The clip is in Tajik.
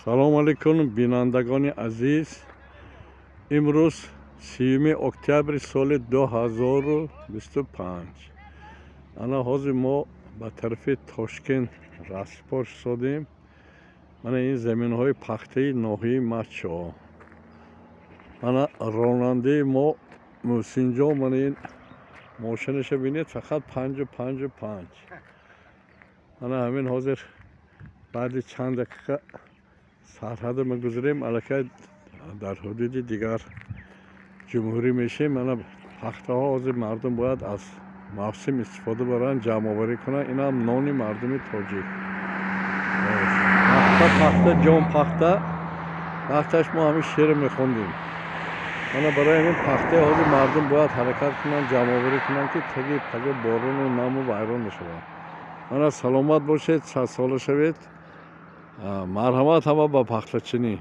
Салом алейкум, бинандагони азиз. Имрӯз 30 октябри соли 2025. Ана ҳозир мо ба тарафи Тошкент раҳсипор шудем. Мана ин заминҳои пахтаи ноҳияи Мачо. Мана ронандаи мо Муҳсинҷон, мана ин мошинаша бинед, фақат панҷу панҷу панҷ. Мана ҳамин ҳозир баъди чанд дақиқа сарҳада мегузарем, аллакай дар ҳудуди дигар ҷумҳурӣ мешем. Мана пахтаҳо, ҳозир мардум бояд аз мавсим истифода баранд, ҷамъоварӣ кунанд. Инам нони мардуми тоҷик. Пахта, пахта, ҷон пахта. Вақташ мо ҳамин шеъро мехондем. Мана барои ҳамин пахтаи ҳозир мардум бояд ҳаракат кунанд, ҷамъоварӣ кунанд, ки таги пага борону наму вайрон нашавад. Мана саломат бошед, садсола шавед. Марҳамат ҳама ба пахтачинӣ.